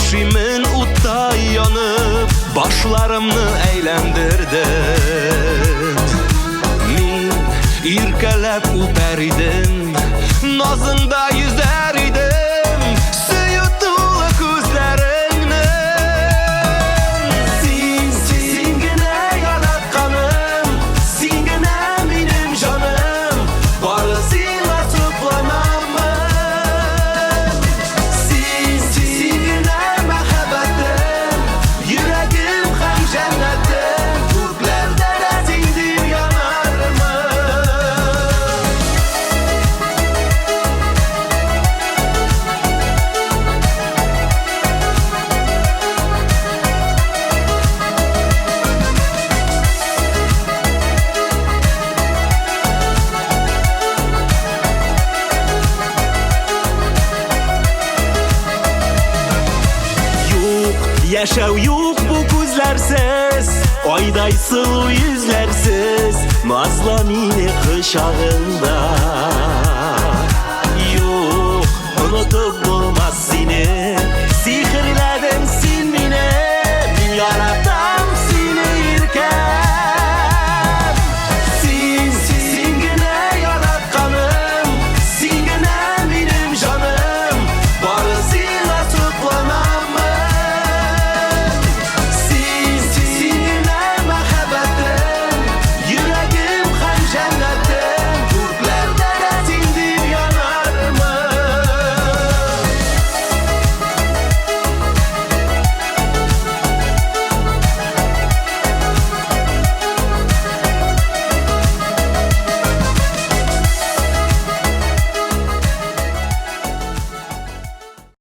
Яшимен уттай янып, башларымны әйләндердең. Мин иркәләп үпәр идем, назыңда йөзәр идем, сөю тулы күзләреңне. Син, син генә яратканым, син генә минем җаным, бары сиңа сокланамын. Син, син генә мәхәббәтем, йөрәгем һәм җәннәтем, күкләрдә дә син дип янармын. Юк, яшәү юк бу күзләрсез, айдай сылу йөзләрсез, назла мине кочагыңда. Юк, онытып булмас сине,